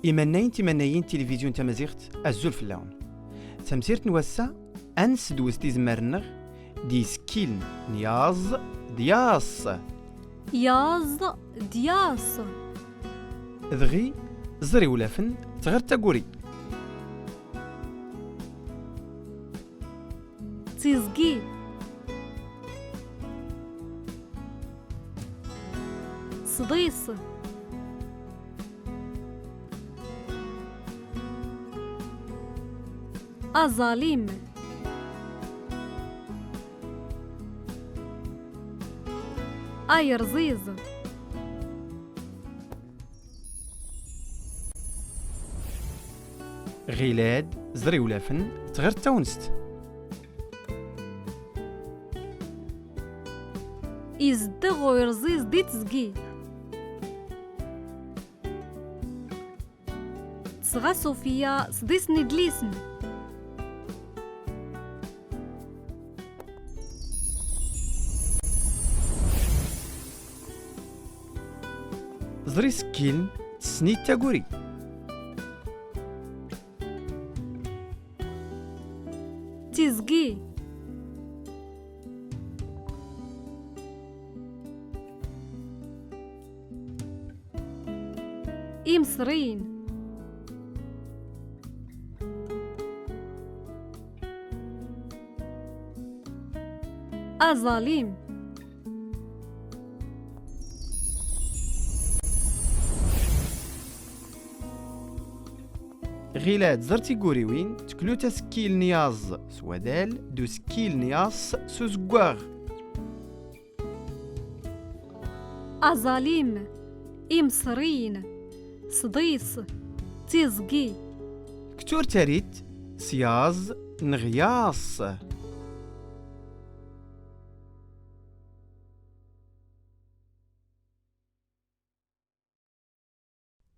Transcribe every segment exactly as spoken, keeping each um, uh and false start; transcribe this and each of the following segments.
Imannayen timannayin n tilivizyu n tmaziɣt, azul fell-awen. Tamsirt n wass-a, ad nessedwes tizemmar-nneɣ d yisekkilen n yaẓ d yaṣ. Yaẓ d yaṣ. Dɣi, ẓer iwlafen, tɣer taguri. Tiẓgi. Sḍis. Aẓalim. Ayerẓiẓ. Ɣilad, ẓer iwlafen, tɣer tawinst. Izeddeɣ uyerẓiẓ di teẓgi. Tesɣa Sofia sḍis n yidlisen. Ẓer isekkilen, tesnit taguri. Tiẓgi. Imṣriyen. Aẓalim. Ɣilad, ẓer tiguriwin, teklut asekkil n yaẓ s wadal d usekkil n yaṣ s uzeggaɣ. Aẓalim, imṣriyen, sḍis, tiẓgi. Ktur tarit s yaẓ neɣ yaṣ.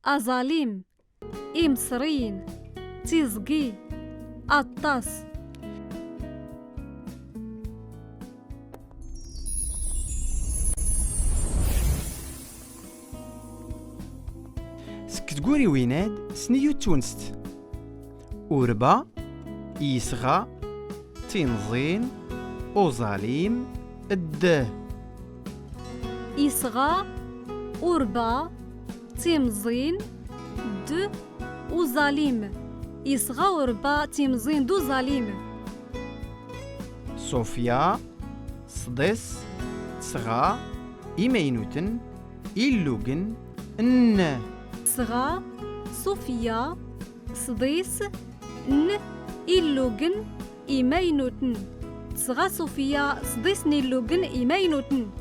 Aẓalim, imṣriyen, tiẓgi, aṭas. Seg tguriwin-ad, sniyu tawinst. Urba, isɣa, timẓin, uẓalim, d. Isɣa, urba, timẓin, d, uẓalim. Isɣa urba timẓin d uẓalim. Sofia, sḍis, tesɣa, imaynuten, illugen, n. Tesɣa Sofia sḍis n illugen imaynuten. Tesɣa Sofia sḍis n illugen imaynuten.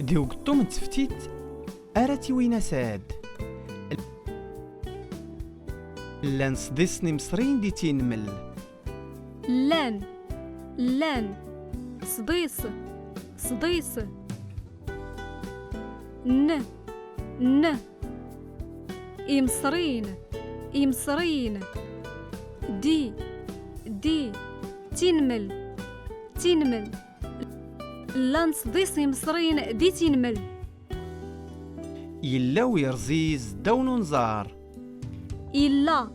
Di ugeṭṭum n teftit ara tiwin asad. Llan sḍis n imṣriyen di tinmel. Llan, llan, sḍis, sḍis. N, n, imṣriyen, imṣriyen. Di, di, tinmel, tinmel. Llan sḍis imṣriyen di tinmel. Yella uyerẓiẓ ddaw n unẓar. Illa,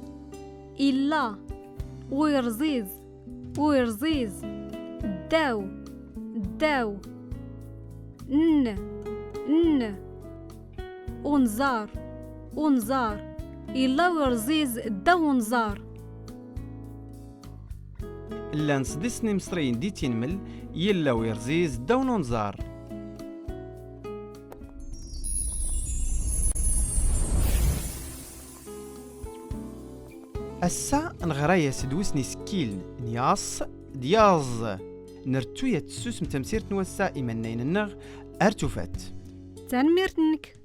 illa, uyerẓiẓ, uyerẓiẓ, ddaw, ddaw, n, n, unẓar, unẓar, illa uyerẓiẓ ddaw unẓar. Llan sḍis n imṣriyen di tinmel, yella uyerẓiẓ ddaw n unẓar. Ass-a, neɣra-yas d wis n isekkilen n yaṣ d yaẓ. Nrettu-yat tessusem tamsirt n wass-a imannayen-nneɣ ar tufat. Tanemmirt-nnek.